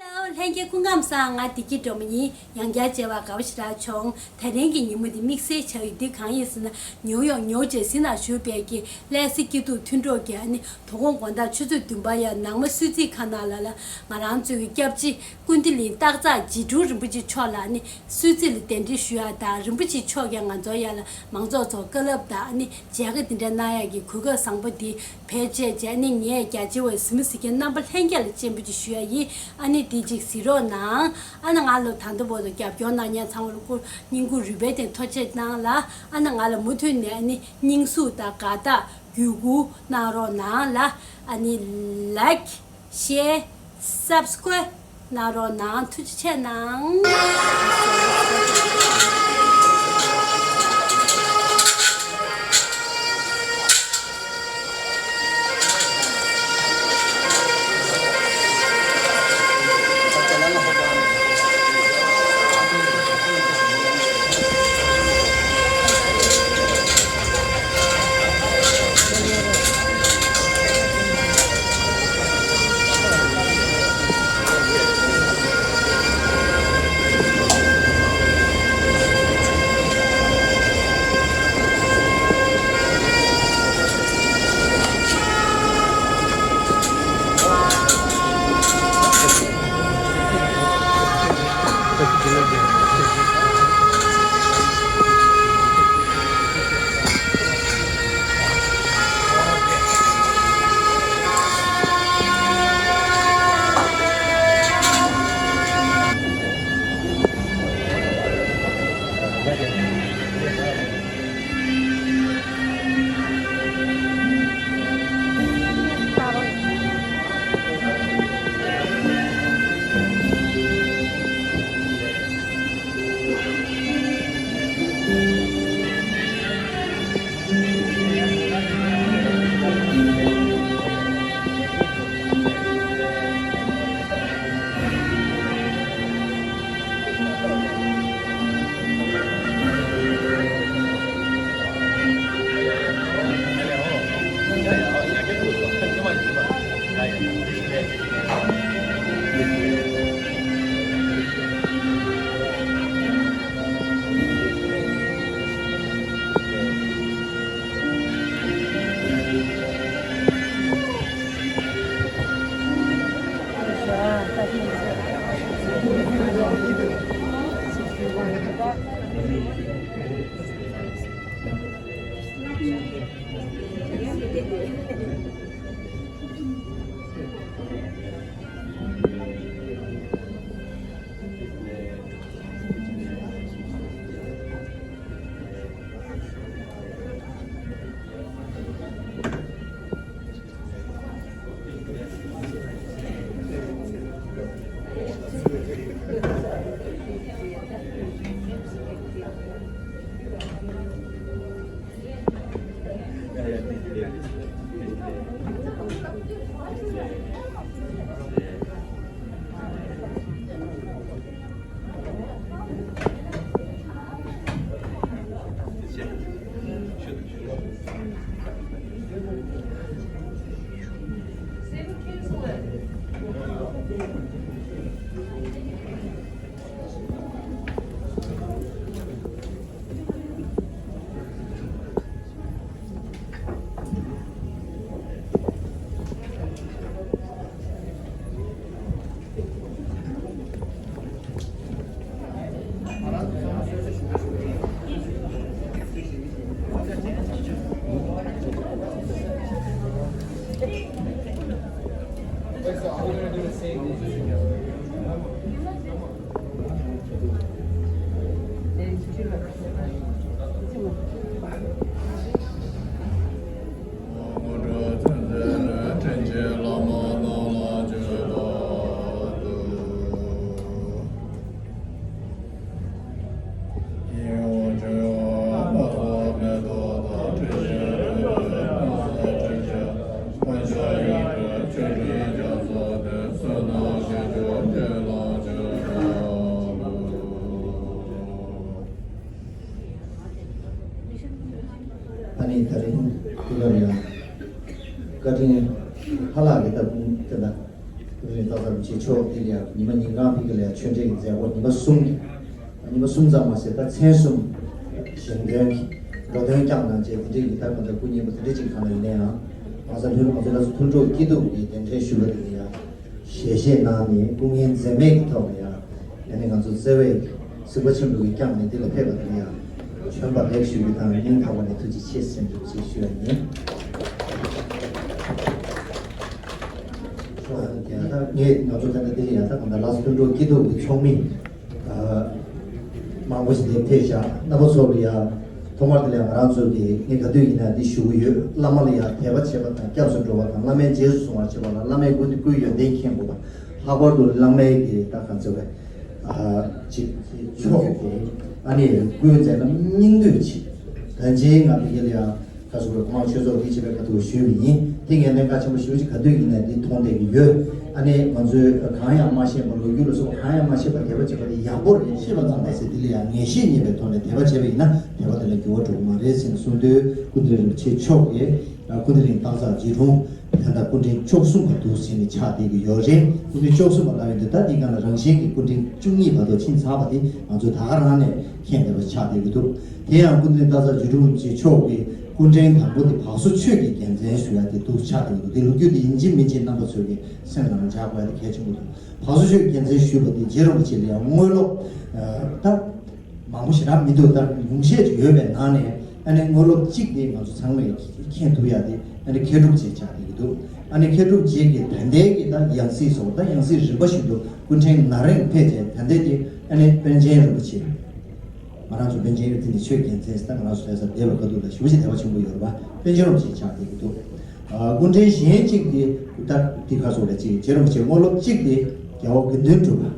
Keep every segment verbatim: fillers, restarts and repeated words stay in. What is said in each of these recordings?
ལྷན་རྒྱས་སྐུ་ཁམས་བཟང་། ང་བདེ་སྐྱིད་སྒྲོལ་མ་ཡིན། ཡང་བསྐྱར་མཇལ་བར་དགའ་པོ་ཞེ་དྲག་བྱུང་། དེ་རིང་གི་ཉིན་མོ་འདི་དམིགས་བསལ་བྱ་ཡུལ་འདི་གང་ཡིན་ཟེར་ན། ནིའུ་ཡོག་ནིའུ་ཇར་སི་ནང་བཞུགས་པའི་གི་སླེ་སི་སྐྱིད་སྡུག་མཐུན་གྲོགས་ཀྱི་ཨ་ནི་དོ་དགོང་དགོང་དག་ཆུ་ཚོད་བདུན་པ་ཡར་ནང་མ་གསོལ་ཚིགས་ཁང་ནང་ལ་ལ་ང་རང་ཚོའི་གི་སྐྱབས་རྗེ་ཀུན་བདེ་གླིང་སྟག་འཚེར་རྗེ་དྲུང་རིན་པོ་ཆེ་མཆོག་ལ་ཨ་ནི་གསོལ་ཚིགས་ལ་གདན་འདྲེན་ཞུ་ཡ་དང་། རིན་པོ་ཆེ་མཆོག་ཀྱང་ང་ཚོ་ཡ་ལ་མང་ཚོགས་ཚོ་བཀའ་སློབ་དང་ཨ་ནི་མཇལ་ཁ་འདི་འདྲ་གནང་ཡག་གི་གོ་སྐབས་བཟང་པོ་འདི་ཕལ་ཆེར་བྱས་ནས་ངས་རྒྱ་ཆེ་བའི་གཟིགས་མོ་གཟིགས་མཁན་རྣམ་པ་ལྷན་རྒྱས་ལ་སྤྱན་འབུལ་ཅིག་ཞུ་ཡ་ཡིན། ཨ་ནི་འདི་གཅིག་གཟིགས་རོགས་གནང་། ཨ་ནི་ང་ལ་ད་ལྟ་བར་དུ་རྒྱབ་སྐྱོར་གནང་མཁན་ཚང་མ་ལ་སྐུ་སྙིང་ཁུང་རུས་པའི་གཏིང་ཐུགས་རྗེ་གནང་ལ། ཨ་ནི་ང་ལ་མུ་མཐུད་ནས་ཨ་ནི་སྙིང་ཟུག་དང་དགའ་རྟགས་བརྒྱུད་སྐུར་གནང་རོགས་གནང་ལ། ཨ་ནི་ལའིཀ། ཤེར། སབ་སི་ཀ་རའིབ་གནང་རོགས་གནང་། ཐུགས་རྗེ་ཆེ་གནང་། རིན་ཏག་ཏག་རིན་པོ་ཆེ་མཆོག་དེ་ལ་ཡང་ཉི་མ་ཉིན་གང་ཕ་གི་ལ་ཡང་ཆོས་འབྲེལ་གྱི་མཛད་སྒོ་ཉི་མ་གསུམ། ཉི་མ་གསུམ་ཙམ་མ་ཟད་ད་མཚན་གསུམ་བཞེངས་སྟོན་གྱི་འགྲོ་དོན་བསྐྱངས་གནང་བྱས་དེ་འདྲའི་ཡིན་ཐབས་གང་ལྟར་སྐུ་ཉིད་པ་དེ་འདྲ་ཅིག་གང་ལ་ཡིན་ན་ཡང་ང་ཚོ་ལྷུན་ང་ཚོ་ལ་སོ་མཐུན་གྲོགས་སྐྱིད་སྡུག་གི་གདན་འདྲེན་ཞུ་བ་དེ་ལ་ཡང་ཞལ་བཞེས་གནང་ནས་སྐུ་ངལ་འཛེམས་མེད་ཀྱི་ཐོག་ནས་ཡང་ཡང་ནས་ང་ཚོ་བརྩེ་བའི་གཟིགས་པ་ཆེན་པོ་གིས་བསྐྱངས་ནས་འདི་ལ་ཕེབས་པ་དེ་ལ་ཡང་བྱོན་པ་ལེགས་ཞུ་རྒྱུ་དང་སྙིང་ཐག་པ་ནས་ཐུགས་རྗེ་ཆེ་ཟེར་འདུག་ཅེས་ཞུ་ཡ་ཡིན། ངས་ང་ཚོ་ད་ལྟ་འདི་ལ་ཡང་ད་གང་ལྟར་ལགས་སོ་མཐུན་གྲོགས་སྐྱིད་སྡུག་གི་ཚོགས་མི་མང་པོ་ཞིག་འདིར་ཕེབས་ཤག་རྣམ་པ་ཚོ་ལ་ཡང་ཐོག་མར་དེ་ལ་ཡང་ང་རང་ཚོ་གིས་ངས་ག་དུས་ཡིན་ན་འདི་ཞུ་གི་ཡོད། བླ་མ་ལ་ཡང་དད་པ་བྱེད་པ་དང་སྐྱབས་སུ་འགྲོ་བ་དང་བླ་མས་རྗེས་སུ་བཟུང་བར་བྱེད་པ་ལ་བླ་མའི་སྐུ་འདི་སྐུའི་ཡོན་ཏན་མཁྱེན་དགོས་པ། ལྷག་པར་དུ་བླ་མའི་གི་ད་གང་ཟེར་བས་ཅིག་ཕྱོགས་དེ་ཨ་ནི་སྐུའི་མཛད་རྣམ་སྙིང་བསྡུས་ཅིག་ད་ཅིག་ང་ཕ་གི་ལ་ཡང་ཁ་སོ་རུ་གོང་ཆོས་ཚོགས་འདི་བྱེད་པའི་ཁ་ཐུག་ཞུས་པ་ཡིན། དེ་ངས་གནད་འགག་ཆེན་པོ་ཞེ་པོ་ཅིག་ག་དུས་ཡིན་ནའི་འདི་མཐོང་བསྡད་ཀྱི་ཡོད། ཨ་ནི་ང་ཚོས་གང་ཡང་མ་ཤེས་པ་ལོ་རྒྱུས་ལ་སོགས་གང་ཡང་མ་ཤེས་པ་དད་པ་བྱེད་པ་དེ་ཡག་པོ་རེད། ཤེས་པ་ཙམ་མ་ཟད་དེ་ལ་ཡང་ངེས་ཤེས་རྙེད་པའི་ཐོག་ནས་དད་པ་བྱས་པ་ཡིན་ན་དད་པ་དེ་ལ་འགྱུར་བ་འགྲོ་གི་མ་རེད་ཟེར་ནས་གསུངས་དུས་སྐུ་ཕྲེང་རིན་པོ་ཆེ་མཆོག་གིས་སྐུ་ཕྲེང་རིང་སྟག་ཚང་རྗེ་དྲུང་དེ་འདྲ་སྐུ་ཕྲེང་བཅུ་གསུམ་པ་འདུག་ཟེར་ནས་ཆགས་བསྡད་ཀྱི་ཡོད་རེད། སྐུ་ཕྲེང་བཅུ་གསུམ་པ་ལབ་ཡོང་དུས་ད་འདི་ག་ལ་རང་བཞིན་གྱི་སྐུ་ཕྲེང་བཅུ་གཉིས་བར་དུ་ཕྱིན་ཚར་བ་དེ་ང་ཚོས་ད་ག་རང་ནས་མཁྱེན་བསྡད་པ་ཆགས་བསྡད་ཀྱི་འདུག་དེ་ཡང་སྐུ་ཕྲེང་སྟག་ཚང་རྗེ་དྲུང་རིན་པོ་ཆེ་མཆོག་གི་སྐུ་ཕྲེང་དང་པོ་དེ་བག་སོ་ཆོས་ཀྱི་རྒྱལ་མཚན་ཞུ་ཡ་དེ་འདུག་ཆགས་བསྡད་ཀྱི་འདུག་དེ་ལོ་རྒྱུས་དེ་ཡིན་གཅིག་མིན་གཅིག་རྣམ་པ་ཚོས་ཀྱི་སེམས་ནང་འཇགས་དགོས་ཡ་དེ་གལ་ཆེན་པོ་འདུག་བག་སོ་ཆོས་ཀྱི་རྒྱལ་མཚན་ཞུས་པ་དེ་རྗེ་རིན་པོ་ཆེ་ལ་ཡང་དངོས་སློབ་ད། མང་པོ་ཞེ་དྲག་མི་འདུག་ད་ཉུང་ཤས་ཅིག་ཡོད་པའི་ནང་ནས་ཨ་ནི་དངོས་སློབ་གཅིག་དེ་ང་ཚོ་ཚང་མས་མཁྱེན་ཐུབ་ཡ་དེ་ཨ་ནི་མཁས་གྲུབ་རྗེ་ཆགས་བསྡད་ཀྱི་འདུག་ཨ་ནི་མཁས་གྲུབ་རྗེ་གི་ད་ལྟའི་གི་ད་ཡང་སྲིད་སོགས་ད་ཡང་སྲིད་རིམ་པ་བཞིན་དུ་སྐུ་ཕྲེང་ན་རིམ་ཕེབས་རྗེས་ད་ལྟའི་དེ་ཨ་ནི་པཎ་ཆེན་རིན་པོ་ཆེ། ང་རང་ཚོ་པཎ་ཆེན་དེ་ནི་ཆོས་རྒྱལ་མཚན་ད་ང་རང་ཚོ་ལྷ་ས་འདས་པ་ཁ་ཐུག་ལ་ཞེ་པོ་ཅིག་དད་པ་ཆེན་པོ་ཡོད་རེད་པ། པཎ་ཆེན་རིན་པོ་ཆེ་ཆགས་བསྡད་ཀྱི་འདུག་ཨ་སྐུ་ཕྲེང་གཞན་གཅིག་དེ་ད་དེ་ག་སོགས་ལ་ཅིག་རྗེ་རིན་པོ་ཆེ་དངོས་སློབ་གཅིག་དེ་རྒྱལ་བ་དགེ་འདུན་གྲུབ་པ།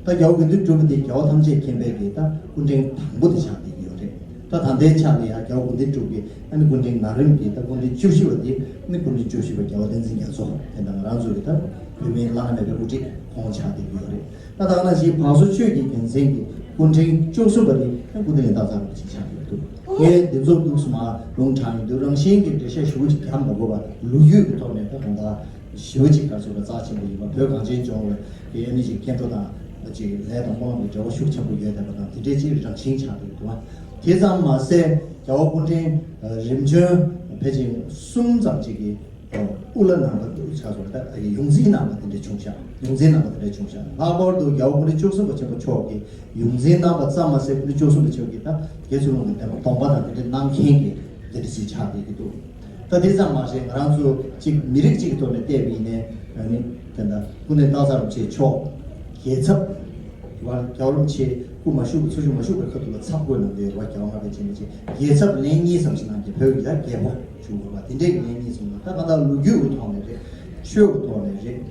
ད་རྒྱལ་བ་དགེ་འདུན་གྲུབ་པ་དེ་རྒྱལ་བ་ཐམས་ཅད་མཁྱེན་པའི་གི་ད་སྐུ་ཕྲེང་དང་པོ་དེ་ཆགས་བསྡད་ཀྱི་ཡོད་རེད། ད་ད་ལྟའི་ཆ་ལ་ཡང་རྒྱལ་བ་དགེ་འདུན་གྲུབ་པའི་ཨ་ནི་སྐུ་ཕྲེང་ན་རིམ་གྱི་ད་སྐུ་ཕྲེང་བཅུ་བཞི་པ་དེ་ཨ་ནི་སྐུ་ཕྲེང་བཅུ་བཞི་པ་རྒྱལ་བ་བསྟན་འཛིན་རྒྱ་མཚོ་དེ་འདྲ་ང་རང་ཚོ་གི་ད་བོད་མིའི་བླ་ན་མེད་པའི་དབུ་ཁྲིད་ཁོང་ཆགས་བསྡད་ཀྱི་ཡོད་རེད། ད་ད་ནང་བཞིན་བག་སོ་ཆོས་ཀྱི་རྒྱལ་མཚན་གྱི་སྐུ་ཕྲེང་བཅུ་གསུམ་པ་དེ་ཨ་ནི་སྐུ་ཕྲེང་སྟག་ཚང་རིན་པོ་ཆེ་ཆགས་ཀྱི་ཡོད་འདུག་ངས་འདི་ཚོ་འདུག་སེ་མར་ལུང་དྲངས་ཡོང་དུས་རང་བཞིན་གྱི་འགྲེལ་བཤད་ཞེ་པོ་ཅིག་རྒྱག་མ་དགོས་པར་ལོ་རྒྱུས་ཀྱི་ཐོག་ནས་ད་གང་ལྟར། ཞེ་པོ་ཅིག་ག་ཚོད་ལ་རྩ་ཆེན་པོ་ཡིན་པ། བོད་གངས་ཅན་ལྗོངས་ལ་ཡང་ཨ་ནི་ཅིག་སྐྱེ་འགྲོ་དང་ཅིག་ལས་དང་སྨོན་ལམ་གྱི་འབྲེལ་བ་ཤུགས་ཆེན་པོ་ཡོད་བསྡད་པ་དང་དེ་འདྲའི་ཅིག་རང་བཞིན་ཆགས་འདུག་འདུག་བ། དེ་ཙམ་མ་ཟད་རྒྱལ་བ་སྐུ་ཕྲེང་རིམ་བྱོན་ཕལ་ཆེར་གསུམ་ཙམ་ཅིག་གིས་དབུ་བླ་གནང་བ་འདུག་ཆགས་སོང་། ད་ཡོངས་འཛིན་གནང་བ་དེ་འདྲ་བྱུང་ཤག་ཡོངས་འཛིན་གནང་བ་དེ་འདྲ་བྱུང་ཤག་ལྷག་པར་དུ་རྒྱལ་བ་སྐུ་ཕྲེང་བཅུ་གསུམ་པ་ཆེན་པོ་མཆོག་གིས་ཡོངས་འཛིན་གནང་བ་ཙམ་མ་ཟད་སྐུ་ཕྲེང་བཅུ་གསུམ་པ་མཆོག་གིས་ད་དགེ་ཚུལ་སློང་གི་བསྟན་པ་སྡོམ་པ་དང་དེ་འདྲ་གནང་མཁན་གྱི་འདི་འདྲ་ཞིག་ཆགས་བསྡད་ཀྱི་འདུག་ད་དེ་ཙམ་མ་ཟད་ང་རང་ཚོ་གཅིག་མི་རིགས་གཅིག་གི་ཐོག་ནས་བལྟས་པ་ཡིན་ནའི་ཨ་ནི་དེ་འདྲ་སྐུ་ཕྲེང་སྟག་ཚང་རིན་པོ་ཆེ་མཆོག་རྒྱལ་ཚབ་རེད་བ། རྒྱལ་བ་རིན་པོ་ཆེ་སྐུ་མ་བཞུགས་པའི་ཚུར་བཞུགས་མ་བཞུགས་པའི་ཁ་ཐུག་ལ་ཚབ་བསྐོས་གནང་བསྡད་ཡོད་རེད་བ། རྒྱལ་བ་ལྔ་པའི་རྗེས་མ་ཆེན་རྒྱལ་ཚབ་ལན་གཉིས་ཙམ་ཞིག་གནང་རྗེས་བོད་ཀྱི་ཡ་རྒྱལ་པོ་བྱུང་ཡོད་རེད་བ། དེ་འདྲའི་གི་ལན་གཉིས་ཙམ་ལ་ད་གང་ལྟར་ལོ་རྒྱུས་ཀྱི་ཐོག་ནས་རེད། ཆོས་ཀྱི་ཐོག་ནས་རེད།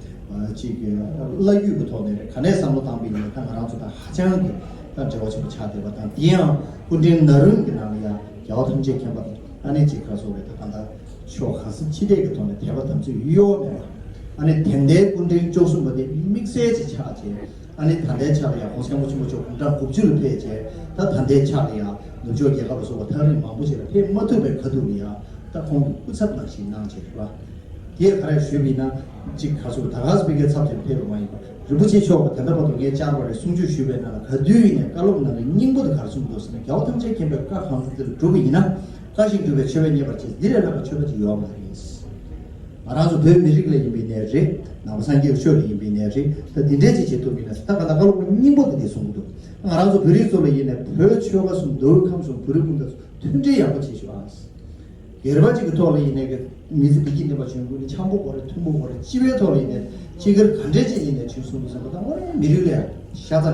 ཅིག་གི་བླ་བརྒྱུད་ཀྱི་ཐོག་ནས་རེད། ག་ནས་བསམ་བློ་བཏང་པ་ཡིན་ན་ད་ང་རང་ཚོ་དང་ཧ་ཅང་གི་ད་འབྲེལ་བ་ཆེན་པོ་ཆགས་བསྡད་པ་དང་། དེ་ཡང་སྐུ་ཕྲེང་ན་རིམ་གྱི་ནང་ལ་ཡང་རྒྱལ་བ་ཐམས་ཅད་མཁྱེན་པ་ཨ་ནི་ཅིག་ག་སོགས་རེད། ད་གང་ལྟར་ཕྱོགས་གང་ས་ཅི་ཐད་ཀྱི་ཐོག་ནས་དད་པ་དམ་ཚིག་གཡོ་བ་མེད་པ། ཨ་ནི་དེ་འདྲའི་སྐུ་ཕྲེང་བཅུ་གསུམ་པ་དེ་དམིགས་བསལ་ཅིག་ཆགས་བྱས། ཨ་ནི་ད་ལྟའི་ཆ་ལ་ཡང་༸གོང་ས་སྐྱབས་མགོན་ཆེན་པོ་མཆོག་དགུང་གྲངས་དགུ་བཅུ་ལ་ཕེབས་བྱས། ད་ད་ལྟའི་ཆ་ལ་ཡང་ནུབ་ཕྱོགས་རྒྱལ་ཁབ་ལ་སོགས་པ་ཐག་རིང་མང་པོ་ཞིག་ལ་ཕེབས་མ་ཐུབ་པའི་ཁ་ཐུག་ལ་ཡང་ད་ཁོང་གི་སྐུ་ཚབ་ནང་བཞིན་གནང་བྱས་རེད་བ། དེས་ག་རེ་ཞུས་པ་ཡིན་ན། གཅིག་ག་ཚོད་ད་ག་ཚོད་ཕ་གིའི་ཚབ་བྱས་ཕེབས་པ་མ་ཡིན་པ། རིན་པོ་ཆེ་མཆོག་གིས་ད་ལྟ་བར་དུ་ངས་བཅར་བ་རེད། གསུང་ཆོས་ཞུས་པའི་ནང་ལ་ག་དུས་ཡིན་ནའི་བཀའ་སློབ་ནང་ལ་སྙིང་པོ་དེ་ག་རེ་གསུངས་འདུག་ཟེར་ན། རྒྱལ་བ་ཐམས་ཅད་མཁྱེན་པའི་བཀའ་གང་ཟག་དེ་ལ་སྒྲུབ་པ་ཡིན་ན། བཀའ་བཞིན་སྒྲུབ་པའི་ཆོས་པས་མཉེས་པར་བྱེད། འདི་ལས་ལྷག་པའི་ཆོས་པ་ཅིག་ཡོད་མ་རེད། ང་རང་ཚོ་བོད་མི་རིགས་ལ་ཡིན་པ་ཡིན་ནའི་རེད། ནང་པ་སངས་རྒྱས་ཆོས་ལ་ཡིན་པ་ཡིན་ནའི་རེད། ད་འདི་འདྲའི་ཅིག་བྱེད་ཐུབ་པ་ཡིན་ན། ད་ག་ད་བཀའ་སློབ་སྙིང་པོ་དེ་འདི་གསུང་གི་འདུག་ང་རང་ཚོ་བོད་རིགས་ཚོ་ལ་ཡིན་ནའི་བོད་ཆོལ་ཁ་གསུམ། མདོ་དབུས་ཁམས་གསུམ། བོད་རིགས་སྤུན་ཟླ་ཚོ་མཐུན་སྒྲིལ་ཡག་པོ་བྱེད་ཤོག་ཨ། སྒེར་པ་གཅིག་གི་ཐོག་ལ་ཡིན་ནའི་གི་མི་ཚེ་བདེ་སྐྱིད་ལྡན་པ་བྱུང་དགོས་ནི། འཆམ་པོ་དགོས་རེད། མཐུན་པོ་དགོས་རེད། སྤྱི་པའི་ཐོག་ལ་ཡིན་ནའི་སྤྱི་སྒེར་ག་འདྲས་ཅིག་ཡིན་ནའི་བྱུང་སོང་ཟེར་བ་དང་། ཨོ་རེད། མི་རིགས་ལ་ཡང་ཤ་ཚ་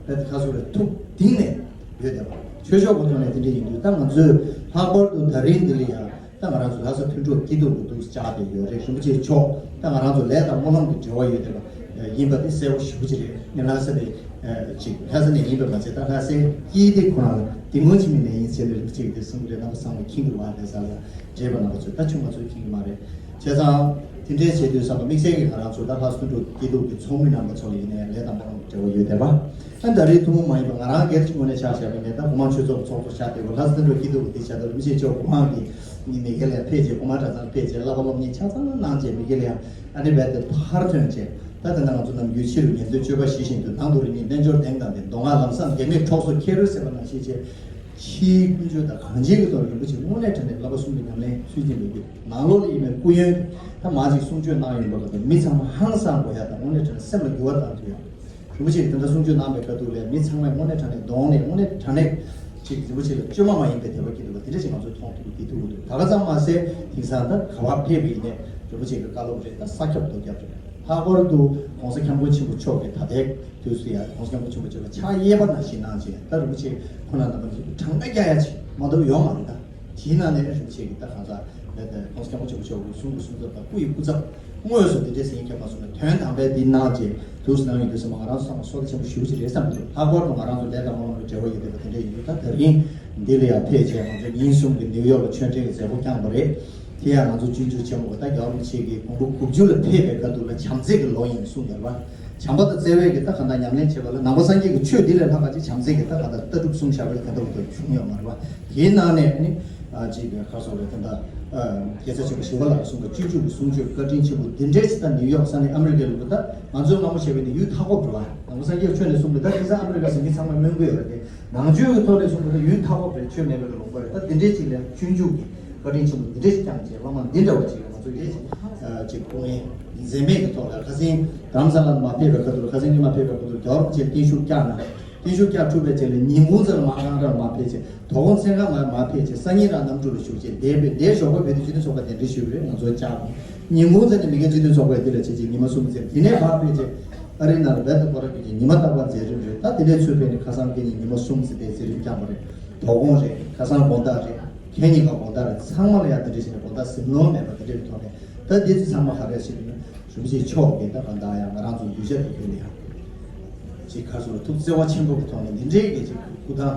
རེད། ཁ་སོ་རེད། ཐུགས་གཏིང་ནས་ཡོད་བསྡད་པ། ཆོས་ཕྱོགས་ཀྱི་ཐོག་ནས་དེ་འདྲས་ཡིན་དུས། ད་ང་ཚོས་ལྷག་པར་དུ་ད་རིང་འདི་ལ་ཡང་ད་ང་རང་ཚོ་ལྷ་ས་མཐུན་གྲོགས་སྐྱིད་སྡུག་གི་འདུག་བཅར་བསྡད་ཡོད་རེད། རིན་པོ་ཆེ་མཆོག་ད་ང་རང་ཚོ་ལས་དང་སྨོན་ལམ་གྱི་འབྲེལ་བ་ཡོད་བསྡད་པ་ཡིན་པ་དེ་གསལ་པོ་ཞེ་པོ་ཅིག་རེད། ངས་ལྷ་ས་ནས་ཅིག་ལྷ་ས་ནས་ཡིན་པ་མ་ཚད། ད་ལྷ་སའི་སྐྱིད་དེ་ཁོ་རང་ལ་དེ་སྔོན་ཕྱི་མི་ནས་ཡིན་ཟེར་ནས་རིན་པོ་ཆེ་གིས་དེ་གསུངས་རེད། རྣམ་པ་ཚང་མས་མཁྱེན་གྱི་རེད་བ། ལྷ་ས་ལ་བགྲེས་པ་རྣམ་པ་ཚོས། ད་ཆུང་མ་ཚོས་མཁྱེན་གྱི་མ་རེད། བྱས་ཙང་དེ་འདྲའི་བྱེད་དུས་ཙམ་པ་དམིགས་བསལ་གྱིས་ང་རང་ཚོ་ད་ལྷ་ས་མཐུན་གྲོགས་སྐྱིད་སྡུག་གི་ཚོགས་མི་རྣམ་པ་ཚོ་ལ་ཡིན་ནའི་ལས་དང་སྨོན་ལམ་གྱི་འབྲེལ་བ་ཡོད་བསྡད་པ། ཨ་ད་རེས་ཐུན་མོང་མ་ཡིན་པ་ང་རང་སྒེར་གྱི་ངོས་ནས་ཆ་བཞག་པ་ཡིན་ནའི། ད་གོང་མ་ཆོས་ཚོགས་ཚོགས་གཙོ་ཆགས་བསྡད་པ། ལྷ་ས་མཐུན་གྲོགས་སྐྱིད་སྡུག་གི་དེ་ཆགས་བསྡད་པ། རིན་པོ་ཆེ་མཆོག་གོང་མ་གི་ ནི་མི་སྒེར་ལ་ཕེབས་རྗེས་དགོན་པ་གྲྭ་ཚང་ལ་ཕེབས་རྗེས་བསླབ་པ་སློབ་གཉེར་ཆ་ཚང་གནང་རྗེས་མི་སྒེར་ལ་ཡང་ཨ་ནི་རྦད་དེ་ཕར་ཐོན་རྗེས། ད་ད་ལྟ་ང་ཚོ་ནམ་རྒྱུན་ཕྱི་རུ་ཉན་ཐོས་སྤྱོད་པ་ཞི་ཞིང་དུལ། ནང་དུ་རིག་གནས་དཔལ་འབྱོར་ལྡན་དང་ལྡན། མདོ་སྔགས་ལམ་བཟང་འགལ་མེད་གྲོགས་སུ་འཁྱེར་རོ་ཟེར་བ་ནང་བཞིན་བྱས། ཕྱིའི་ཀུན་སྤྱོད་དང་གང་ཅིའི་གི་ཐོག་རིན་པོ་ཆེ་དངོས་གནས་དྲང་གནས་བསླབ་པ་གསུམ་གྱི་ཉམས་ལེན་ཚུལ་གྱིས་མི་དགོས། ནང་ལོགས་ལ་ཡིན་པའི་སྐུ་ཡོན་ད་མ་ཅིག་གསུང་ཆོས་གནང་ཡོང་བ་ལ་མི་ཚང་མ་ཧང་སང་དགོས་ཡ་དང་དངོས་གནས་དྲང་གནས་སེམས་ལ་འགྱུར་བ་བཏང་ཐུབ་ཡ། རིན་པོ་ཆེ་གིས་དེ་འདྲ་གསུང་ཆོས་གནང་བའི་སྐབས་དུ་ལས་མི་ཚང་མས་དངོས་གནས་དྲང་གནས་གདོང་ནས་དངོས་གནས་དྲང་གནས་ཅིག་རིན་པོ་ཆེ་ལ་བཅོས་མ་མ་ཡིན་པའི་དད་པ་སྐྱེ་ཐུབ་པ་དེ་འདྲ་ཞིག་ང་ཚོས་མཐོང་ཐུབ་ཀྱི་ཐུབ་ཀྱི་འདུག་ད་ག་ཙམ་མ་ཟད་དེང་སང་ད་ག་པར་ཕེབས་པ་ཡིན་ནའི་རིན་པོ་ཆེ་གི་བཀའ་སློབ་རེད། ད་ས་ཁྱབ་རྡོ་ཁྱབ་རེད། ལྷག་པར་དུ་༸གོང་ས་༸སྐྱབས་མགོན་ཆེན་པོ་མཆོག་གིས་ད་ལྟའི་དུས་སུ་ཡང་༸གོང་ས་༸སྐྱབས་མགོན་ཆེན་པོ་མཆོག་གི་ཕྱག་གཡས་པ་ནང་བཞིན་གནང་བྱས། ད་རིན་པོ་ཆེ་ཁོང་རྣམ་པ་ཚོས་གྲངས་ཀ་རྒྱག་ཡ་ཅིག་མ་གཏོགས་ཡོད་མ་རེད་ད། དེའི་ནང་ནས་རིན་པོ་ཆེ་གིས་ད་གང་ཟག་ད་ལྟ་༸གོང་ས་༸སྐྱབས་མགོན་ཆེན་པོ་མཆོག་གི་གསུང་གི་གསུང་ཚབ་དང་སྐུ་ཡི་སྐུ་ཚབ་དངོས་སུ་དེ་འདྲའི་ཟིན་ཁྱབ་མ་སོང་ན་དོན་དམ་པའི་འདི་གནང་རྗེས་དུས་སུ་གནང་ཡོད་དུས་སུ་མ་ང་རང་ཚོ་ཚང་མ་བསོད་བདེ་ཆེན་པོ་ཞེ་པོ་ཅིག་རེད་བསམ་གྱི་འདུག་ལྷག་པར་དུ་ང་རང་ཚོ་ལས་དང་དབང་ལུང་གི་འབྲེལ་བ་ཡོད་བསྡད་པ་དེ་འདྲ་ཡིན་དུས། ད་ད་རིང་འདི་ལ་ཡང་ཕེབས་བྱས་ང་ཚོ་ཉིན་གསུམ་གྱི་ནིའུ་ཡོག་ལ་ཆོས་འབྲེལ་གྱི་མཛད་སྒོ་བསྐྱངས་པ་རེད། དེ་ཡང་ང་ཚོ་སྤྱོད་འཇུག་ཆེན་མོ་གི་ད་རྒྱལ་བ་རིན་པོ་ཆེ་གིས་དགུང་ལོ་དགུ་བཅུ་ལ་ཕེབས་པའི་སྐབས་དུ་ལ་བྱམས་བརྩེ་གི་ལོ་ཡིན་གསུངས་ཡོད་རེད་པ། བྱམས་པ་དང་བརྩེ་བས་ཀྱི་ད་གང་ལྟར་ཉམས་ལེན་བྱེད་པ་ལ་ནང་པ་སངས་རྒྱས་ཀྱི་ཆོས་འདི་ལས་ལྷག་པ་ཅིག་བྱམས་བརྩེ་གྱི་ད་གང་ལྟར་ལྟ་གྲུབ་གསུམ་བཞག་པའི་ད་ལྟ་བར་དུ་བྱུང་ཡོད་མ་རེད་པ། དེའི་ནང་ནས་ནི་ཨ་ཅིག་གི་ཁ་སོགས་རེད། ད་ལྟ་རྒྱལ་ཚབ་ཆེན་པོ་ཞི་བ་ལྷ་གསུང་གི་སྤྱོད་འཇུག་གི་གསུང་ཆོས་བཀའ་དྲིན་ཆེན་པོ་འདི་འདྲའི་ཅིག་ད་ནིའུ་ཡོག་ས་གནས་ཨ་མི་རི་ཀའི་ལུང་པ་ད་ང་ཚོས་སྔ་མོ་བྱས་པའི་ནི་ཡུལ་མཐའ་འཁོབ་རེད་པ། ནང་པ་སངས་རྒྱས་ཆོས་ནས་གསུངས་པའི་ད་དེང་སང་ཨ་མི་རི་ཀ་ཟེར་མཁན་ཚང་མས་སྨོན་གྱི་ཡོད་རེད་དེ། ནང་ཆོས་ཀྱི་ཐོག་ནས་གསུངས་པ་ད་ཡུལ་མཐའ་འཁོབ་རེད། ཆོས་མེད་པའི་ལུང་པ་རེད། ད་དེ་འདྲའི་ཅིག་ལ་སྤྱོད་འཇུག་གི་བཀའ་དྲིན་ཆེན་པོ་འདི་འདྲ་ཞིག་བསྐྱངས་བྱས་བླ་མ་འདི་འདྲ་བ་ཅིག་ལ་ང་ཚོ་ཡིད་ཆེས་ཀྱི་སྐུ་ངལ་འཛེམས་མེད་ཀྱི་ཐོག་ལ་ཁ་སང་རྡ་རམ་ས་ལར་མ་ཕེབས་པའི་ཁ་ཐུག་ལ་ཁ་སང་ཉི་མ་ཕེབས་པའི་ཁ་ཐུག་ལ་རྒྱལ་བ་རིན་པོ་ཆེ་བརྟན་བཞུགས་བསྐྱངས་ན། བརྟན་བཞུགས་བསྐྱངས་གྲུབ་པའི་རྗེས་ལ་ཉིན་གུང་ཙམ་མ་ཨང་ར་མ་ཕེབས་བྱས། དོ་དགོང་མཚན་གང་མ་མ་ཕེབས་བྱས། སང་ཉིན་རང་གནམ་གྲུ་ལ་བཞུགས་བྱས། འདས་པའི་འདས་ཞོགས་པ་བོད་དོན་སྤྱི་མཐུན་ཚོགས་པ་གདན་འདྲེན་ཞུས་པ་རེད། ང་ཚོ་བཅར་ཉིན་གུང་ཙམ་ནས་མི་སྒེར་སྤྱི་མཐུན་ཚོགས་པའི་འདི་ལ་བྱས་རྗེས་ཉི་མ་གསུམ་ཙམ། དེ་ནས་ཕར་ཕེབས་བྱས་ཨ་རིའི་ནང་ལ་རྦད་དེ་སྐོར་ར་བརྒྱུད་བྱས་ཉི་མ་རྟག་པར་མཛད་རིམ་རེད། ད་དེ་ནས་ཚུར་ཕེབས་ནས་ཁ་སང་སྐད་ཉིན་ཉི་མ་གསུམ་ཙམ་དེ་མཛད་རིམ་བསྐྱངས་པ་རེད། དོ་དགོང་རེད། ཁ་སང་དགོང་དག་རེད། ཁ་ཉིན་ག་དགོང་དག་རེད། ཚང་མ་ལ་ཡང་དེ་འདྲ་བྱས་ནས་དགོང་དག་གཟིམ་ལོང་མེད་པ་དེ་འདྲ་གི་ཐོག་ནས་ད་འདི་ཚོ་ཚང་མ་ག་རེ་བྱས་ནས་རིན་པོ་ཆེ་མཆོག་གིས་ད་གང་ལྟར་ཡང་ང་རང་ཚོ་གདུལ་བྱ་དེ་ཕུལ་ཡ། ཅིག་ཁ་སོ་ཐུགས་བརྩེ་བ་ཆེན་པོ་གི་ཐོག་ནས་འདི་འདྲའི་གི་ཅིག་སྐུ་ཐང་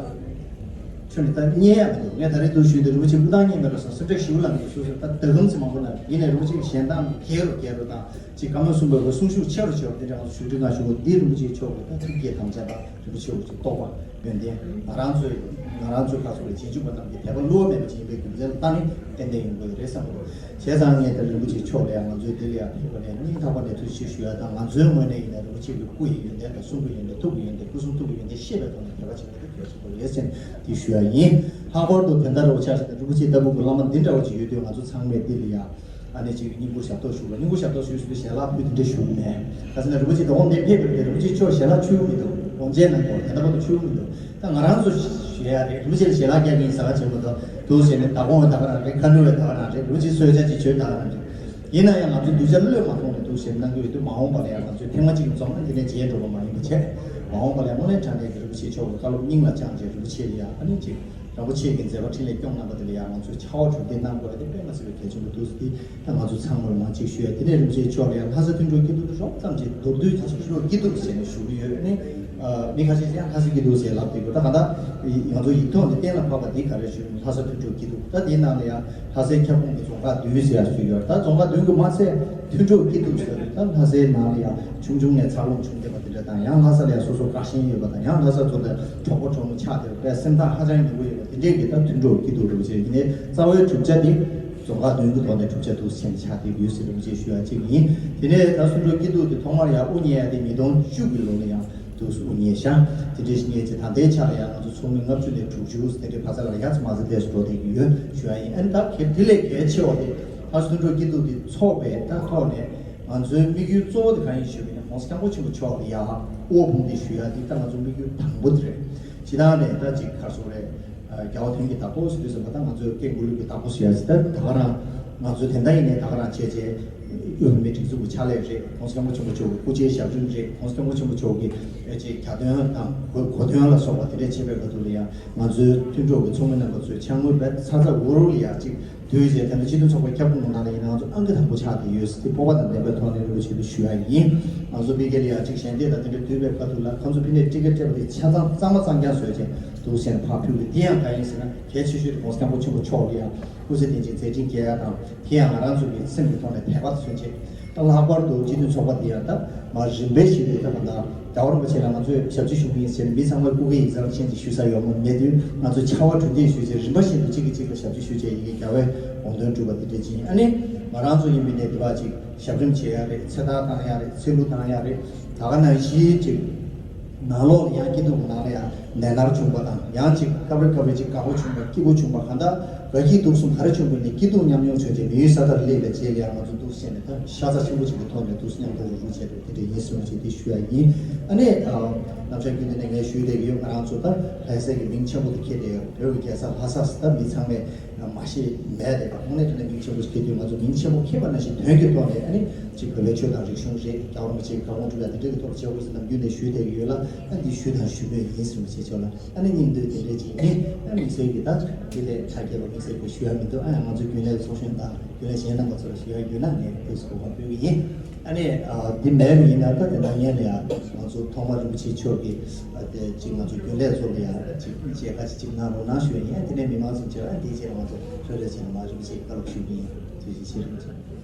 ཁྱོན་ནས་ད་རྙེད་ཡ་མི་འདུག་ངས་ད་རེས་འདུག་ཞུས་ཏེ་རིན་པོ་ཆེ་སྐུ་ཐང་རྙེད་མེད་རོགས་སོང་སེམས་ཁྲལ་ཞེ་པོ་ལངས་འདུག་སོ་སོ་ད་ད་གམ་ཙམ་མང་པོ་ན་ཡིན་ནའི་རིན་པོ་ཆེ་གི་ཞལ་ཐང་རྒྱས་རུ་རྒྱས་རུ་དང་ཅིག་བཀའ་མོལ་གསུངས་པའི་གསུང་ཤུགས་ཆེ་རུ་ཆེ་རུ་དེ་འདྲ་ང་ཚོ་ཞུ་འདྲི་གནང་ཞུ་དགོས། འདི་རིན་པོ་ཆེ་མཆོག་གི་ད་ཐུགས་བསྐྱེད་དམ་བཅའ་དང་རིན་པོ་ཆེ་འུ་ཅག་རྟོགས་པ་ཡོན་ཏན་ང་རང་ཚོའི་ང་རང་ཚོའི་ཁ་སོ་ལ་རྗེས་འཇུག་པ་རྣམས་ཀྱི་དད་པ་བསླུ་བ་མེད་པ་ཅིག་ཡིན་པའི་རྒྱུ་མཚན་ལ་ད་ནི་ཏན་ཏན་ཡོང་དགོས་རེད་བསམ་གི་འདུག་བྱས་ཙང་ངས་ད་རིན་པོ་ཆེ་མཆོག་ལ་ཡང་ང་ཚོའི་འདི་ལ་ཡང་ཕེབས་པ་ནས་སྙིང་ཐག་པ་ནས་ཐུགས་རྗེ་ཆེ་ཞུ་ཡ་དང་། ང་ཚོའི་ངོས་ནས་ཡིན་ན་རིན་པོ་ཆེ་གི་སྐུ་ཡི་ཡོན་ཏན་དང་གསུང་གི་ཡོན་ཏན་ཐུགས་ཀྱི་ཡོན་ཏན་སྐུ་གསུང་ཐུགས་ཀྱི་ཡོན་ཏན་ཤེས་པའི་ཐོག་ནས་དད་པ་བྱེད་པ་དེ་གལ་ཆེན་པོ་རེད་ཟེར་ནས་འདི་ཞུ་ཡ་ཡིན། ལྷག་པར་དུ་དེ་ལྟར་རིན་པོ་ཆེ་ཞེས་དང་རིན་པོ་ཆེ་ལྟ་བུ་གི་བླ་མ་འདི་འདྲ་བ་ཅིག་ཡོད་དུས་ང་ཚོ་ཚང་མས་འདི་ལ་ཡང་ཨ་ནི་ཅིག་སྙིང་ཁུར་ཞབས་ཏོག་ཞུ་དགོས། སྙིང་ཁུར་ཞབས་ཏོག་ཞུས་ཟིན་པའི་ཞལ་ལག་ཕུལ་དེ་འདྲ་ཞུ་གི་མེད། ག་ཟེར་ན་རིན་པོ་ཆེ་དོ་དགོང་འདིར་ཕེབས་པའི་རིན་པོ་ཆེ་མཆོག་ཞལ་ལག་མཆོད་ཀྱི་མི་འདུག་དགོངས་དཔྱད་གནང་དགོས། དེ་ལྟ་བུ་དུ་མཆོད་ཀྱི་མི་འདུག་ད་ང་རང་ཚོ་ཞུ་ཡ་རེད། རིན་པོ་ཆེ་ལ་ཞལ་ལག་རྒྱག་གི་ཡིན་ཟེར་བ་བྱེད་མི་འདུག་འདུག་ཟེར་ནས་ད་དགོང་བ་ད་ག་རང་རེད། ཁ་ནུ་བས་ད་ག་རང་རེད། རིན་པོ་ཆེ་གསོལ་ཇ་ཅིག་མཆོད་ད་ག་རང་རེད། ཡིན་ན་ཡང་ང་ཚོ་གདུལ་བྱ་བློས་མ་ཐོངས་ནས་འདུག་ཟེར་གནང་གི་ཡོད་དུས་མ་འོངས་པ་ལ་ཡང་ང་ཚོས་ཐེངས་མ་གཅིག་འཛོམས་ན་འདི་ནས་རྗེས་འགྲོ་བ་མ་ཡིན་པ་བྱས། མ་འོངས་པ་ལ་ཡང་དངོས་གནས་དྲང་གནས་ཀྱི་རིན་པོ་ཆེ་མཆོག་གི་བཀའ་སློབ་སྙིང་ལ་བཅངས་བྱས་རིན་པོ་ཆེ་ལ་ཡང་ཨ་ནི་ཅིག་རིན་པོ་ཆེ་གི་མཛད་པ་འཕྲིན་ལས་སྐྱོང་གནང་པ་དེ་ལ་ཡང་ང་ཚོས་ཕྱག་དབང་གྲུབ་འདེགས་གནང་དགོས་རེད་དེ་དཔེ་མ་སྲིད་པའི་གལ་ཆེན་པོ་འདུག་ཟེར་ཏེ་ད་ང་ཚོ་ཚང་མར་མང་གཅིག་ཞུ་ཡ། དེ་ནས་རིན་པོ་ཆེ་མཆོག་ལ་ཡང་ལྷ་ས་མཐུན་གྲོགས་སྐྱིད་སྡུག་རོབ་ཙམ་ཅིག་མདོར་བསྡུས་ཀྱི་མཐུན་གྲོགས་སྐྱིད་སྡུག་ཟེར་ནས་ཞུ་གི་ཡོད། ཨ་ནི་མི་ཁ་ཤས་ཀྱིས་ཡང་ལྷ་ས་སྐྱིད་སྡུག་ཟེར་ལབ་བསྡད་ཡོད། ད་ག་ད་ང་ཚོ་ཡིག་ཐོག་ནས་གཏན་ལ་ཕབ་པ་འདི་ག་རེ་ཞུ་ལྷ་ས་མཐུན་གྲོགས་སྐྱིད་སྡུག་ད་དེའི་ནང་ལ་ཡང་ལྷ་སའི་ཁྱབ་ཁོངས་ཀྱི་རྫོང་ཁག་བདུན་ཟེར་ཡ་ཞུ་ཡོད། ད་རྫོང་ཁག་བདུན་གྱི་མ་ཚད་མཐུན་གྲོགས་སྐྱིད་སྡུག་ཟེར་ད་ལྷ་སའི་ནང་ལ་ཡང་ཆུང་ཆུང་ནས་འཚར་ལོངས་བྱུང་བསྡད་པ་དེ་འདྲ་དང་། ཡང་ལྷ་ས་ལ་ཡང་སོ་སོ་བཀའ་བཞིན་ཡོད་པ་དང་། ཡང་ལྷ་ས་ཚོ་ལ་གྲོགས་པོ་གྲོགས་མོ་ཆགས་བསྡད་པ་དཔེ་སེམས་ཐག་ཧ་ཅང་ཉེ་པོ་ཡོད་པ་དེ་འདྲས་ཀྱི་ད་མཐུན་གྲོགས་སྐྱིད་སྡུག་རེད་པ་ཅིག་ཡིན་ནའི་རྩ་བའི་གྲུབ་ཆ་དེ་རྫོང་ཁག་བདུན་གྱི་ཐོག་ནས་གྲུབ་ཆ་འདུག་ཟེར་ནས་ཆགས་བསྡད་ཡོད་ཟེར་རིན་པོ་ཆེས་ཞུ་ཡ་གཅིག་ཡིན། དེ་ནས་ད་མཐུན་གྲོགས་སྐྱིད་སྡུག་དེ་ཐོག་མར་ཡང་དབུ་བརྙེས་ཡ་དེ་ཉིས་སྟོང་བཅུ་གི་ལོ་ལ་ཡང་འདུག་སེ་དབུ་བརྙེས་ཤག་དེ་འདྲས་ཞིག་བརྙེས་རྗེས་ད་ལྟའི་ཆ་ལ་ཡང་ང་ཚོ་ཚོགས་མི་ལྔ་བཅུ་ནས་དྲུག་ཅུ་དེ་འདྲས་ཕ་ས་ལ་ཡ་ཚ་མ་ཚ་ལས་སུ་འགྲོ་བསྡད་ཀྱི་ཡོད་ཞུ་ཡ་ཡིན། ཨ་ནི་ད་གལ་དེ་ལས་གལ་ཆེ་བ་དེ་ད་མཐུན་གྲོགས་སྐྱིད་སྡུག་དེ་ཚོགས་པའི་ད་ཐོག་ནས་ང་ཚོའི་དམིགས་ཡུལ་གཙོ་བོ་དེ་གང་ཡིན་ཞུས་པ་ཡིན་ན་༸གོང་ས་༸སྐྱབས་མགོན་ཆེན་པོ་མཆོག་ལ་ཡ་དབུ་བོ་དེ་ཞུ་ཡ་དེ་ད་ང་ཚོའི་དམིགས་ཡུལ་དང་པོ་དེ་རེད། སྤྱིར་བཏང་ནས་ད་ཅིག་ག་རེ་ཟེར་དགོས་རེད། རྒྱལ་བ་དོན་གྱི་བདག་པོ་ཟེར་དུས་ཙམ་པ་ད་ང་ཚོའི་སྐད་མགོ་ལུག་གི་བདག་པོ་ཟེར་ཡ་ཟེར། ད་ད་ག་རང་ང་ཚོའི་དེ་འདྲ་ཡིན་ནའི་ད་ག་རང་བྱས་བྱས་དབུས་བོད་མིའི་སྒྲིག་འཛུགས་ཀྱི་ཕྱག་ལས་རེད།༸གོང་ས་༸སྐྱབས་མགོན་ཆེན་པོ་མཆོག་གི་སྐུ་ཕྱྭའི་ཞབས་དྲུང་རེད། ༸གོང་ས་༸སྐྱབས་མགོན་ཆེན་པོ་མཆོག་གི་ཨེ་ཅིག་གྱ་སྟོན་དང་གོ་གོ་སྟོན་ལ་སོགས་པ་དེ་འདྲས་བྱེད་པའི་སྐབས་དུ་ལ་ཡང་ང་ཚོའི་མཐུན་གྲོགས་ཀྱི་ཚོགས་མི་རྣམ་པ་ཚོས་ཕྱག་དངུལ་བས་ཚ་ཚ་འུར་འུར་ལ་ཡང་ཅིག་དུས་རྗེས་དེ་འདྲ་སྤྱི་མཐུན་ཚོགས་པའི་ཁྱབ་ཁོངས་ནང་ལ་ཡིན་ན་ང་ཚོ་ཨང་ཀི་དང་པོ་ཆགས་བསྡད་ཡོད་ཟེར་ཏེ་སྤོབས་པ་དང་ལྡན་པའི་ཐོག་ནས་རིན་པོ་ཆེ་ལ་ཞུ་ཡ་ཡིན། ང་ཚོ་ཕ་གི་ལ་ཡང་ཅིག་ཞལ་འདེབས་དང་དེ་འདྲ་བསྡུས་པའི་སྐབས་དུ་ལ་ཁོང་ཚོ་ཕ་གིར་ཊི་ཀེ་ཊི་སྤྲད་པ་དེ་ཆ་ཚང་གཙང་མ་གཙང་རྐྱང་བཟོས་བྱས་འདུག་ཟེར་ནས་ཕར་ཕུལ་བའི་དེ་ཡང་གང་ཡིན་ཟེར་ན་གལ་ཆེ་ཤོས་དེ་༸གོང་ས་༸སྐྱབས་མགོན་ཆེན་པོ་མཆོག་ལ་ཡང་སྐུ་ཚེ་བརྟན་ཅིང་མཛད་འཕྲིན་རྒྱས་ཡ་དང་། དེ་ཡང་ང་རང་ཚོ་གི་སེམས་ཀྱི་ཐོག་ནས་དད་པ་མཚོན་བྱེད་ ལྷག་པར་དུ་སྤྱི་འཐུས་ཚོགས་པ་དེ་ཡང་ད་མར་རིམ་པས་བྱས་ཏེ་ད་ག་ད་རྒྱལ་བ་རིན་པོ་ཆེ་ལ་ང་ཚོས་ཞབས་ཕྱི་ཞུ་གི་ཡིན་ཟེར་ནས་མི་ཚང་མས་སྐུ་སྒེར་ཡིག་ཚང་ཅན་ཅིག་ཞུ་ས་ཡོད་མ་མེད་དུས། ང་ཚོས་ཕྱག་དབང་གྲུ་འདེགས་ཞུས་ཚེ་རིམ་པ་བཞིན་དུ་གཅིག་གིས་གཅིག་ལ་ཞབས་ཕྱི་ཞུ་བྱས་ཡི་གེ་རྒྱལ་བའི་དགོངས་དོན་སྒྲུབ་པ་དེ་འདྲ་ཅིག་ཡིན། ཨ་ནི་ང་རང་ཚོ་ཡིན་པའི་ནས་དེ་བ་ཅིག་ཞབས་རིམ་བྱེད་ཡ་རེད། ཚེ་ཐར་བཏང་ཡ་རེད། ཚེ་ལུ་བཏང་ཡ་རེད། ད་ག་ནང་བཞིན་ཅིག་ནང་ལོགས་ལ་ཡང་སྐྱིད་སྡུག་ནང་ལ་ཡང་ནད་མནར་བྱུང་པ་དང་། ཡང་ཅིག་སྐབས་རེ་སྐབས་རེ་ཅིག་དགའ་པོ་བྱུང་པ་སྐྱིད་པོ་བྱུང་པ་གང་ལྟར་དགའ་སྐྱིད་སྡུག་གསུམ་ག་རེ་བྱུང་པ་ནས་སྐྱིད་སྡུག་མཉམ་མྱོང་བྱུང་རྗེས་མི་ཡུལ་ས་མཐར་སླེབས་པའི་རྗེས་ལ་ཡང་ང་ཚོ་འདུག་སེ་བྱས་ནས་ད་ཤ་ཚ་ཆེན་པོ་ཅིག་གི་ཐོག་ནས་འདུག་སེ་མཉམ་དུ་རུབ་རུབ་བྱས་པའི་དེ་འདྲ་ཡིན་གསུངས་བྱས་དེ་ཞུ་ཡ་ཡིན། ཨ་ནི་ཨ་ནམ་ཞག་རྒྱུན་དུ་ནས་ངས་ཞུས་བསྡད་ཀྱི་ཡོད། ང་རང་ཚོ་ད་ལྷ་སའི་གི་མིང་ཆེན་པོ་དེ་ཁྱེར་བསྡད་ཡོད། བོད་ཀྱི་རྒྱལ་ས་ལྷ་ས་ད་མི་ཚང་མས་མ་ཤེས་མེད་རེད་པ། དངོས་གནས་དྲང་གནས་མིང་ཆེན་པོ་ཞིག་ཁྱེར་དུས་ང་ཚོ་མིང་ཆེན་པོ་ཁྱེར་བ་ནང་བཞིན་དོན་གྱི་ཐོག་ནས་ཨ་ནི་ཅིག་བོད་པའི་ཆོས་དང་རིག་གཞུང་རེད། རྒྱལ་བ་རིན་པོ་ཆེའི་བཀའ་དགོངས་སྒྲུབ་ཡ་དེ་འདྲ་གི་ཐོག་བྱེད་དགོས་ཟེར་ནམ་རྒྱུན་ནས་ཞུས་བསྡད་ཀྱི་ཡོད་ལ། ཨ་འདི་ཞུས་དང་ཞུ་མུས་ཡིན་ཟེར་བ་བྱེད་ཆོག་ལ། ཨ་ནི་སྙིང་འདོད་དེ་འདྲ་ཅིག་ཡིན། ཨ་དམིགས་བསལ་གྱི་ད་དེ་ལས་ཁ་སྐྱེལ་བ་དམིགས་བསལ་གྱི་ཞུ་ཡ་མི་འདུག། ཨ་ང་ཚོ་རྒྱུན་ལས་ཚོགས་གཞོན་དང་རྒྱུན་ལས་གཞན་རྣམ་པ་ཚོ་ལ་ཞུ་ཡ་ཡོད་ན་ངས་དུས་སུ་གོ་སྐབས་སྤྲོད་ཀྱི་ཡིན། ཨ་ནི་ཨ་འདི་མེད་པ་ཡིན་ན་ད་དེ་ནང་ཉན་ལ་ཡ་ང་ཚོ་ཐོག་མ་རིན་པོ་ཆེ་མཆོག་གིས་ཨ་དེ་ཅིག་ང་ཚོ་རྒྱུན་ལས་ཚོ་ལ་ཡ་ཅིག་མཇལ་ཁ་ཅིག་གནང་རོགས་གནང་ཞུ་ཡ་ཡིན། དེ་ནས་མི་མང་ཚོ་མཇལ་བ་དེའི་རྗེས་ལ་ང་ཚོ་གྲོས་རེ་བྱས་ན་མ་རིན་པོ་ཆེ་བཀའ་སློབ་ཞུ་གི་ཡིན། ཐུགས་རྗེ་ཆེ་རིན་པོ་ཆེ།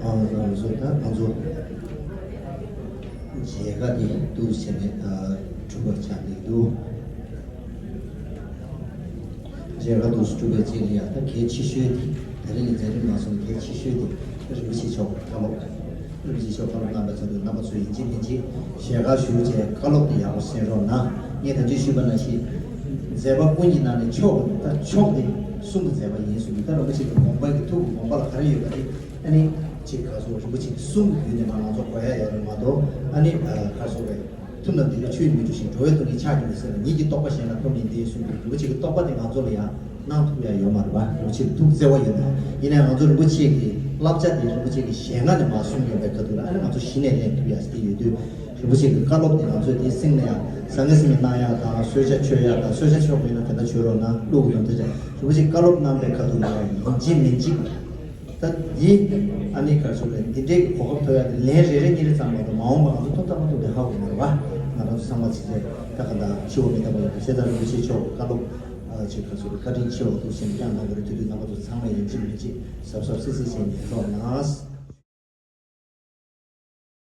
ཨང་། ང་ཚོ་ད་ང་ཚོ་མཇལ་ཁ་དེ་འདུག་བྱས་ནས་ཨ་གྲུབ་པ་ཆགས་ཀྱི་འདུག་མཇལ་ཁ་འདུག་གྲུབ་པ་ཅིག་ལ་ཡ་ད་གལ་ཆེ་ཤོས་དེ་ད་རིང་གི་མཛད་རིམ་ནང་སོང་གལ་ཆེ་ཤོས་དེ་རིན་པོ་ཆེ་མཆོག་བཀའ་སློབ། རིན་པོ་ཆེ་མཆོག་བཀའ་སློབ་གནང་པའི་ཚབ་ཏུ་རྣམ་པ་ཚོས་ཡིན་གཅིག་མིན་གཅིག་ཞལ་ཁ་ཞུ་བྱས་བཀའ་སློབ་དེ་ཡག་པོ་གསན་རོགས་གནང་། ངས་ད་ཅི་ཞུས་པ་ནང་བཞིན་མཛད་པ་ཀུན་གྱི་ནང་ནས་མཆོག་ད་མཆོག་དེ་གསུང་གི་མཛད་པ་ཡིན་གསུངས་ཀྱི། ད་རིན་པོ་ཆེ་གི་དགོངས་པ་གི་ཐུགས་ཀྱི་དགོངས་པ་ལ་ག་རེ་ཡོད་པ་དེ་ཨ་ནི་ཅིག་ག་སོ་རིན་པོ་ཆེ་གི་གསུང་གི་བརྒྱུད་ནས་མ་ང་ཚོ་གོ་ཡ་ཡོད་རེད་མ་གཏོགས་ཨ་ནི་ག་སོ་རེད། ཐུབ་རྣམས་འདི་ནི་ཆོས་ཉིད་མི་འགྲུབ་ཤིང་། འགྲོ་བའི་སྡུག་བསྔལ་ཕྱག་གིས་མི་སེལ་བ། ཉིད་ཀྱི་རྟོགས་པ་གཞན་ལ་ཕམ་ཡིན་ཏེ་གསུངས་པའི་རིན་པོ་ཆེ་གི་རྟོགས་པ་དེ་ང་ཚོ་ལ་ཡང་གནང་ཐུབ་ཡ་ཡོད་མ་རེད་པ། རིན་པོ་ཆེ་གི་ཐུགས་བརྩེ་བ་ཡོད་ན། ཡིན་ནའང་ང་ཚོ་རིན་པོ་ཆེ་གི་བསླབ་བྱ་དེ་རིན་པོ་ཆེ་གི་ཞལ་སྔ་ནས་མར་གསུངས་ཡོད་པའི་ཁ་ཐུག་ལ་ཨ་ནི་ང་ཚོ་གཞི་ནས་ལེན་ཐུབ་ཡ་ཞིག་དེ་ཡོད་དུས། རིན་པོ་ཆེ་གི་བཀའ་སློབ་དེ་ང་ཚོས་དེ་སེམས་ལ་ཡང་ཟང་ངེ་ཟིང་ངེ་གནང་ཡ་དང་གསོལ་ཇ་མཆོད་ཡ་དང་། གསོལ་ཇ་མཆོད་པ་ཡིན་ན་དེ་འདྲ་མཆོད་རོགས་གནང་། བླུག་ཡོང་དེ་འདྲ་རིན་པོ་ཆེ་བཀའ་སློབ་གནང་པའི་ཁ་ཐུག་ལ་ཡང་ཡིན་གཅིག་མིན་གཅིག་ད་འདི་ཨ་ནི་ག་རེ་ཟེར་དགོས་རེད། འདི་འདྲའི་གི་གོ་སྐབས་ཐོབ་ཡ་དེ་ལན་རེ་རེ་གཉིས་རེ་ཙམ་མ་གཏོགས་མ་འོངས་པ་ང་ཚོ་ཐོབ་ཐང་མ་ཐོབ་དེ་ཧ་གོ་མ་རེད་པ། ང་རང་ཚོ་ཚང་མ་ཚེ་ཚད་ད་ག་འདྲ་འཆི་བ་མི་རྟག་པ་ཡོད་པ་བྱས་ཙང་རིན་པོ་ཆེ་མཆོག་གི་བཀའ་སློབ་ཨ་ཅིག་ག་རེ་ཟེར་དགོས་རེད། བཀའ་དྲིན་ཆེ་བ་འདུག་སེམས་བསྐྱངས་གནང་གི་རེད། དེ་དུས་རྣམ་པ་ཚོ་ཚང་མ་ཡིན་གཅིག་མིན་གཅིག་གཟབ་གཟབ་སིབ་སིབ་བྱས་ནས་རོགས་གནང་།